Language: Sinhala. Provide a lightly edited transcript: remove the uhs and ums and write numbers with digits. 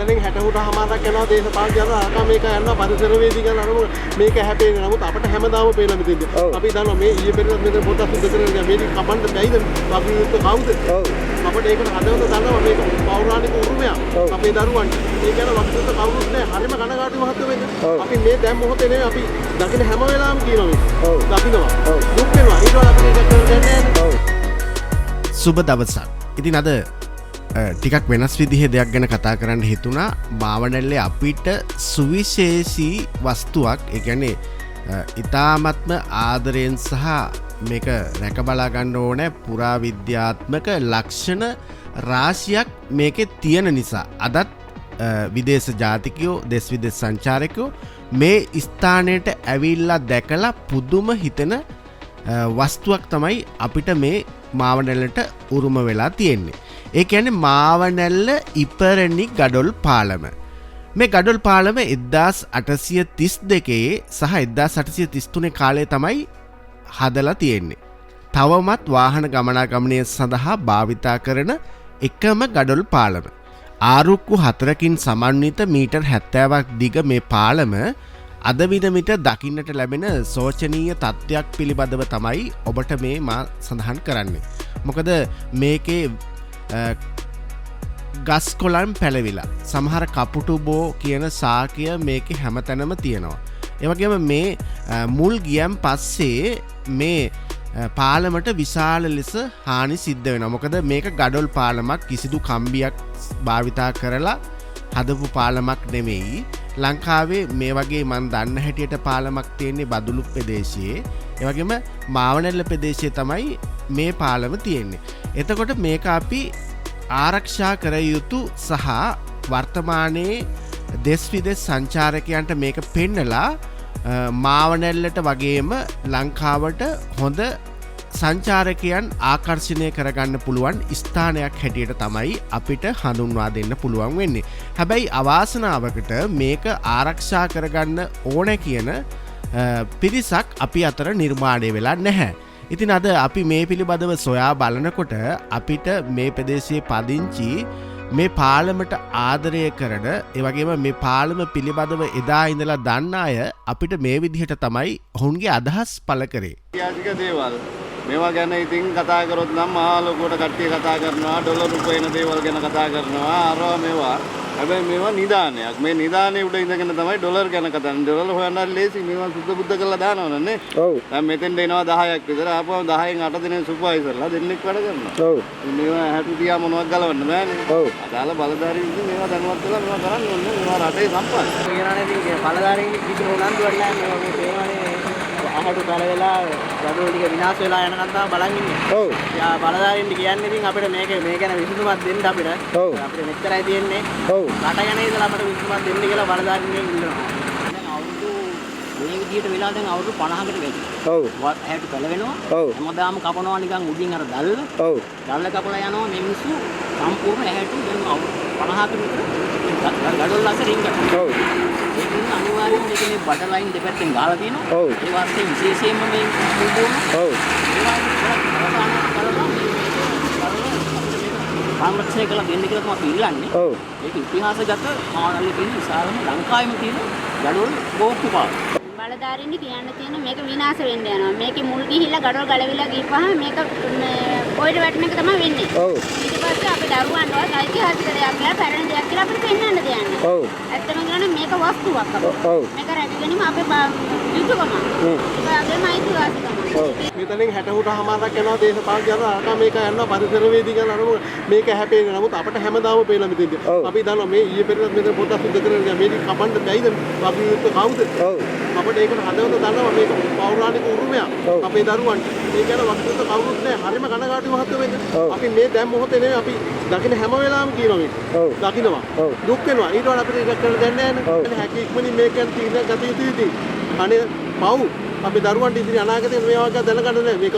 මෙතනින් 60 හමාරක් යනවා දේශපාලන ජන අරක මේක යනවා පරිසරවේදී ගැන අර මේක හැපෙන්නේ. නමුත් අපට හැමදාම පේන මෙතෙන්ද. අපි දන්නවා මේ ඊයේ පෙරේදත් මෙතන පොඩ්ඩක් සුද්ධ කරගෙන ගියා. මේක කපන්න බැයිද? අපි විරුද්ධ කවුද? අපිට ඒකට හදවත දන්නවා මේක පෞරාණික උරුමයක් අපේ දරුවන්ට. ඒ ගැන වක්තෘත්ව කවුරුත් නෑ. හරිම කනගාටුයි මහත්තයෝ වෙන්න. අපි මේ දැන් මොහොතේ නෙමෙයි අපි දකින හැම වෙලාවෙම කියනවා මේක. දකින්නවා. දුක් වෙනවා. ඊට වඩා අපිට ඒක කරන්න දෙයක් නෑනේ. සුබ දවසක්. ඉතින් අද ටිකක් වෙනස් විදිහේ දෙයක් ගැන කතා කරන්න හිතුණා. මාවනැල්ලේ අපිට සුවිශේෂී වස්තුවක්, ඒ කියන්නේ ඉතාමත්ම ආදරයෙන් සහ මේක රැක බලා ගන්න ඕනේ පුරාවිද්‍යාත්මක ලක්ෂණ රාශියක් මේකේ තියෙන නිසා අදත් විදේශ ජාතිකයෝ, දෙස් විදේශ සංචාරකයෝ මේ ස්ථානයට ඇවිල්ලා දැකලා පුදුම හිතෙන වස්තුවක් තමයි අපිට මේ මාවනැල්ලට උරුම වෙලා තියෙන්නේ. ඒ කියන්නේ මාවනැල්ල ඉපරණි ගඩොල් පාලම. මේ ගඩොල් පාලම 1832 සහ 1833 කාලේ තමයි හදලා තියෙන්නේ. තවමත් වාහන ගමනාගමනය සඳහා භාවිතා කරන එකම ගඩොල් පාලම. ආරුක්කු හතරකින් සමන්විත මීටර් 70ක් දිග මේ පාලම අද විනවිට දකින්නට ලැබෙන සෝචනීය තත්ත්වයක් පිළිබඳව තමයි ඔබට මේ මා සඳහන් කරන්නේ. මොකද මේකේ ගස් කොළන් පැලවිලා සමහර කපුටු බෝ කියන ශාකය මේකේ හැමතැනම තියෙනවා. ඒ වගේම මේ මුල් ගියන් පස්සේ මේ පාලමට විශාල ලෙස හානි සිද්ධ වෙනවා. මොකද මේක ගඩොල් පාලමක්, කිසිදු කම්බියක් භාවිතා කරලා හදපු පාලමක් නෙමෙයි. ලංකාවේ මේ වගේ මන් දන්න හැටියට පාලමක් තියෙන්නේ බදුලු ප්‍රදේශයේ. ඒ වගේම මාවනැල්ල ප්‍රදේශයේ තමයි මේ පාලම තියෙන්නේ. එතකොට මේක අපි ආරක්ෂා කර යුතු සහ වර්තමානයේ දෙස් විදෙස් සංචාරකයන්ට මේක පෙන්නලා මාවනැල්ලට වගේම ලංකාවට හොඳ සංචාරකයන් ආකර්ෂණය කරගන්න පුළුවන් ස්ථානයක් හැටියට තමයි අපිට හඳුන්වා දෙන්න පුළුවන් වෙන්නේ. හැබැයි අවාසනාවකට මේක ආරක්ෂා කරගන්න ඕන කියන පිරිසක් අපි අතර නිර්මාණය වෙලා නැහැ. ඉතින් අද අපි මේ පිළිබඳව සොයා බලනකොට අපිට මේ ප්‍රදේශයේ පදිංචි මේ පාලමට ආදරය කරන, ඒ වගේම මේ පාලම පිළිබඳව එදා ඉඳලා දන්න අය අපිට මේ විදිහට තමයි ඔවුන්ගේ අදහස් පළ කරේ. ඓතිහාසික දේවල් මේවා ගැන ඉතින් කතා කරොත් නම් මහා ලොකුවට කට්ටිය කතා කරනවා, ඩොලර් උපයන දේවල් ගැන කතා කරනවා, අරවා මේවා. හැබැයි මේවා නිදානයක්. මේ නිදානේ උඩ ඉඳගෙන තමයි ඩොලර් ගැන කතා කරන්නේ. ඩොලර් හොයන්න හරි ලේසි. මේවා සුද්ධ බුද්ධ කරලා දානවනේ නේ. දැන් මෙතෙන්ට එනවා 10ක් විතර. ආපුවම 10න් 8 දෙනෙක් සුපර්වයිසර්ලා දෙන්නෙක් වැඩ කරනවා. ඉතින් මේවා ඇහැට තියා මොනවක් ගලවන්න බෑනේ. අදාළ බලධාරීන් විසින් මේවා දැනුවත් වෙලා මේවා කරන්න ඕනේ. මේවා රටේ සම්පත්. කියනවනේ ඉතින් බලධාරීන් කිසිම උනන්දුවක් නැහැ. මේවා මේ පේනවනේ ඇහැටු පැලවෙලා ගඩොල් ටික විනාශ වෙලා යනකම් තමයි බලන් ඉන්නේ. යා බලධාරීන්ට කියන්නේ ඉතින් අපිට මේක මේ ගැන විසඳුමක් දෙන්න අපිට. අපිට මෙච්චරයි තියෙන්නේ. රට ගැන ඉතලා අපිට විසඳුමක් දෙන්න කියලා බලධාරීන්ගෙන් ඉල්ලනවා. දැන් අවුරුදු මේ විදිහට වෙලා දැන් අවුරුදු 50කට වැඩි. ඇහැටු පැලවෙනවා. හැමදාම කපනවා නිකන් උඩින් අර දැල්ල. දැල්ල කපලා යනවා මේ මිනිස්සු සම්පූර්ණ ඇහැටු දැන් අවුරුදු 50කට විතර ගඩොල් අස්සේ රිංගනවා. ඒක නිසා අනිවාර්යයෙන්ම මේක මේ බටර් ලයින් දෙපැත්තෙන් ගහලා තියෙනවා. ඒ වාස්තේ විශේෂයෙන්ම මේ මුල් බෝන. ඒ වාස්තේ අවසානයේ කරලා මේ මේක කරලා අපිට මේක සංරක්ෂණය කරලා දෙන්න කියලා තමයි අපි ඉල්ලන්නේ. ඒක ඉතිහාසගත මාවනල්ලේ තියෙන විශාලම ලංකාවෙම තියෙන ගඩොල් බෝක්කු පාලම. බලධාරීන්ට කියන්න තියෙන මේක විනාශ වෙන්න යනවා. මේකේ මුල් ගිහිල්ලා ගඩොල් ගලවිලා ගිහපහම මේක මේ පොයට වැටෙන එක තමයි වෙන්නේ. ඊට පස්සේ අපේ දරුවන්ටවත් ඓතිහාසික දෙයක් කියලා, පැරණි දෙයක් කියලා අපිට පෙන්වන්න දෙයක් නෑ. ඇත්තම කියනවා නම් මේක වස්තුවක් අපිට. මේක රැක ගැනීම අපේ යුතුයකම. ඒක වගේම අයිතිවාසිකම. මෙතනින් 60 හමාරක් යනවා දේශපාලන ජන අරක මේක යනවා පරිසරවේදී ගැන අර මේක හැපෙන්නේ. නමුත් අපට හැමදාම පේන මෙතෙන්ද. අපි දන්නවා මේ ඊයේ පෙරේදත් මෙතන පොඩ්ඩක් සුද්ධ කරගෙන ගියා. මේක කපන්න බැයිද? අපි විරුද්ධ කවුද? අපිට ඒකට හදවත දන්නවා මේක පෞරාණික උරුමයක් අපේ දරුවන්ට. ඒ ගැන වක්තෘත්ව කවුරුත් නෑ. හරිම කනගාටුයි මහත්තයෝ වෙන්න. අපි මේ දැන් මොහොතේ නෙමෙයි අපි දකින හැම වෙලාවෙම කියනවා මේක. දකින්නවා. දුක් වෙනවා. ඊට වඩා අපිට ඒක කරන්න දෙයක් නෑනේ. හැකි ඉක්මනින් මේක ගැන තීරණයක් ගත යුතුයි ඉතින්. අනේ පව්. අපි දරුවන්ට ඉදිරි අනාගතේ මේ වගේ දැනගන්න නෑ. මේක